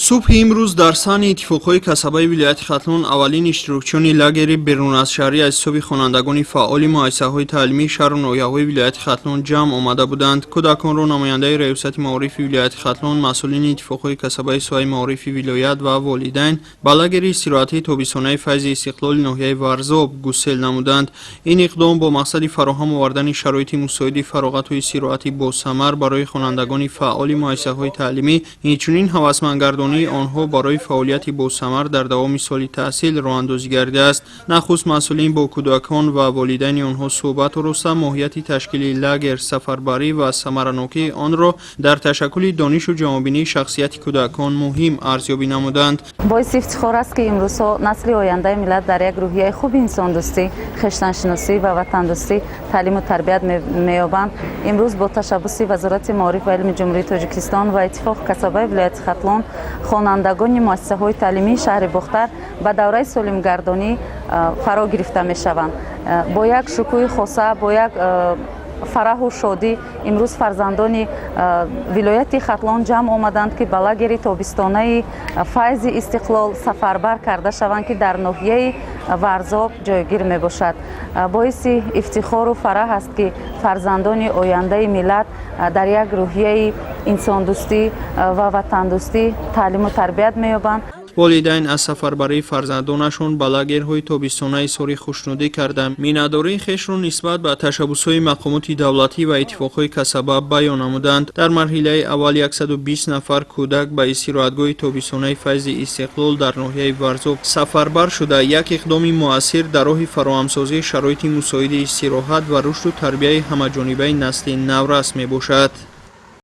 Субҳи имрӯз дар саҳни иттифоқҳои касабаи вилояти Хатлон аввалин иштирокчиёни лагери беруназшаҳрӣ аз ҳисоби хонандагони фаъоли муассисаҳои таълимии шаҳру ноҳияҳои вилояти Хатлон ҷамъ омада буданд. Кӯдаконро намояндаи раёсати маорифи вилояти Хатлон, масъулини иттифоқҳои касабаи соҳаи маорифи вилоят ва волидайн ба лагери истироҳатии тобистонаи Файзи Истиқлоли ноҳияи Варзоб гусел намуданд. Ин иқдом бо мақсади фароҳам овардани шароити мусоиди фароғату истироҳати босамар барои хонандагони фаъоли муассисаҳои таълимӣ, инчунин ҳавасмандгардонии онҳо барои фаъолияти босамар дар давоми соли таҳсил роҳандозӣ гардидааст. Нахуст масъулин бо кӯдакон ва волидайни онҳо суҳбат ороста, моҳияти ташкили лагер, сафарбарӣ ва самаранокии онро дар ташаккули донишу ҷаҳонбинии шахсияти кӯдакон муҳим арзёбӣ намуданд. Боиси ифтихор аст, ки имрӯзҳо насли ояндаи миллат дар як рӯҳияи хуби инсондӯстӣ, хештаншиносӣ ва ватандӯстӣ таълиму тарбият меёбанд. Имрӯз бо ташаббуси Вазорати маориф ва илми Ҷумҳурии Тоҷикистон ва Иттифоқи касабаи вилояти Хатлон хонандагони муассисаҳои таълимии шаҳри Бохтар ба давраи солимгардонӣ фаро гирифта мешаванд. Бо як шукӯҳи хоса, бо як фараҳу шодӣ имрӯз фарзандони вилояти Хатлон ҷамъ омаданд, ки ба лагери тобистонаи Файзи Истиқлол сафарбар карда шаванд, ки дар ноҳияи Варзоб ҷойгир мебошад. Боиси ифтихору фараҳ аст, ки фарзандони ояндаи миллат дар як рӯҳияи инсондӯстӣ ва ватандӯстӣ таълиму тарбият меёбанд. Волидайн аз сафарбарии фарзандонашон ба лагерҳои тобистона изҳори хушнудӣ карда, миннатдории хешро нисбат ба ташаббусҳои мақомоти давлатӣ ва иттифоқҳои касаба баён намуданд. Дар марҳилаи аввал 120 нафар кӯдак ба истироҳатгоҳи тобистонаи Файзи Истиқлол дар ноҳияи Варзоб сафарбар шуда, як иқдоми муассир дар роҳи фароҳамсозии шароити мусоиди истироҳат ва рушду тарбияи ҳамаҷонибаи насли наврас мебошад.